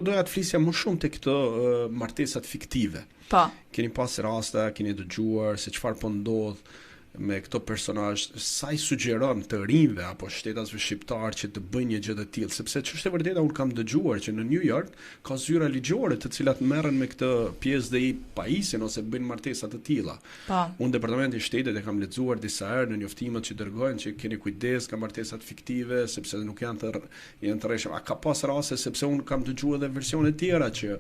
Doja të flisja më shumë te këto uh, martesat fiktive. Po. Keni pas raste, keni dëgjuar se çfarë po ndodh me këto personazh, sa i sugjeron të rinjve apo shtetasve shqiptar që të bëjnë një gjë të tillë, sepse ç'është e vërteta unë kam dëgjuar që në New York ka zyra ligjore të cilat merren me këtë pjesë dhe i pajisin ose bëjnë martesa të tilla. Po. Unë Departamenti i Shtetit e kam lexuar disa herë në njoftimet që dërgojnë që keni kujdes nga martesat fiktive sepse nuk janë të janë të rrejshëm. A ka pas raste sepse unë kam dëgjuar edhe versione tjera që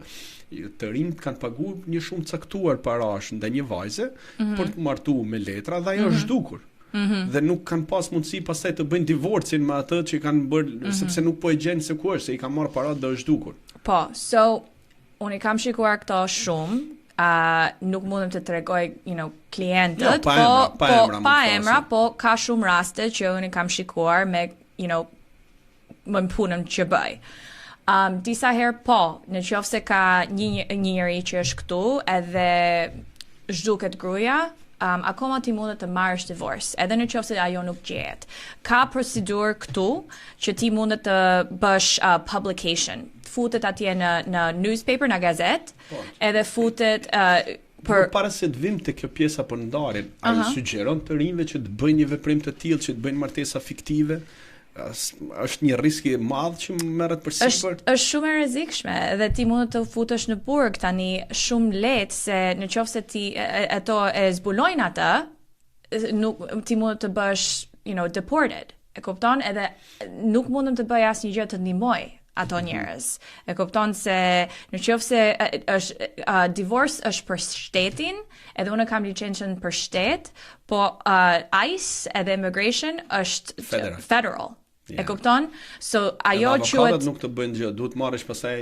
të rinjt kanë paguar një shumë të caktuar parash ndaj një vajze mm -hmm. për të martuar me letra dhe ajo mm -hmm. është zhdukur. Mm -hmm. Dhe nuk kanë pas mundësi pastaj të bëjnë divorcin me atë që kanë bërë mm -hmm. sepse nuk po e gjejnë se ku është, se i kanë marrë paratë dhe është zhdukur. Po, so unë i kam shikuar këto shumë, uh, nuk mundem të tregoj, you know, klientët, jo, pa po, emra, pa po, emra, pa emra, po ka shumë raste që unë i kam shikuar me, you know, me punën që bëj. Um, disa herë po, në qoftë se ka një, një njeri që është këtu edhe zhduket gruaja, um, akoma ti mundet të marrësh divorce, edhe në qoftë se ajo nuk gjehet. Ka procedurë këtu që ti mundet të bësh uh, publication. Futet atje në në newspaper, në gazetë, po. edhe futet uh, për po, para se të vim te kjo pjesa për ndarjen, a i sugjeron të rinjve që të bëjnë një veprim të tillë, që të bëjnë martesa fiktive? është një risk i madh që merret përsipër. Është është shumë e rrezikshme dhe ti mund të futesh në burg tani shumë lehtë se në qoftë se ti ato e zbulojnë atë, nuk ti mund të bësh, you know, deported. E kupton? Edhe nuk mundem të bëj asnjë gjë të ndihmoj ato mhm. njerëz. E kupton se në qoftë se është uh, divorce është për shtetin, edhe unë kam licencën për shtet, po uh, ICE edhe immigration është federal. federal. Yeah. E kupton? So ajo quhet Avokatët nuk të bëjnë gjë, duhet marrësh pastaj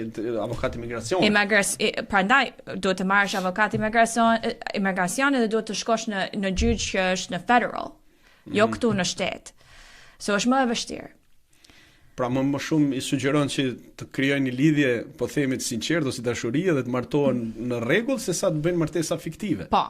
avokat imigracioni. Imigras prandaj duhet të marrësh avokat imigracion imigracion edhe duhet të shkosh në në gjyq që është në federal, mm. jo këtu në shtet. So është më e vështirë. Pra më më shumë i sugjeron që të krijojnë një lidhje, po themi të sinqertë ose dashuri dhe të martohen në rregull se sa të bëjnë martesa fiktive. Po.